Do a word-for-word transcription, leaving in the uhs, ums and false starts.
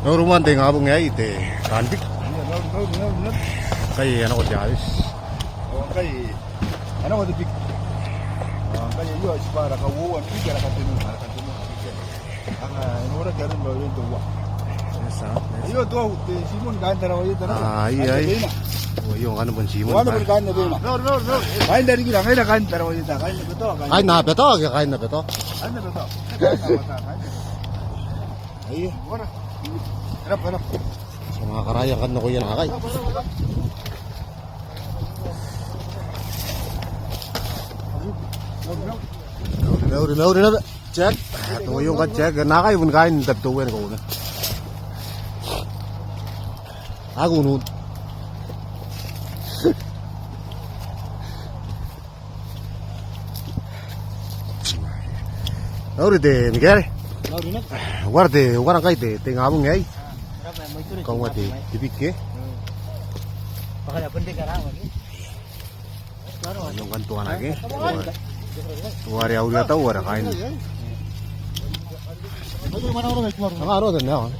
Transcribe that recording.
Mauri moa n te ingabong aei te taan biki. Ngkai e a nako te harvest. Ao ngkai e a nako te biki. Ao ngkai aio tibwa ara kauoua n biki, ara katenua, ara katenua. Anga e noraki aron raoiroin te uaa. Aio tuau te timon kaain Tarawa Ieta. Aio ngkanne bon timon. Kaain Tarawa Ieta, kaain Abetoa, kaain Abetoa. Aio. Ti a manga karaoia ngkanne nakoia naakai. Mauri, mauri, mauri naba. Jack. Te moa aio ngkanne Jack. Naakai bon kaain Tabiteuea ni kauoua. Ako unun. Mauri te Mikaere. Uara te, uara ngkai te, te ingabong aei. Kaunga te, te biki. Aio ngkanne tuana ke. Uare auria tau, uare kaain. Anga aro te nao.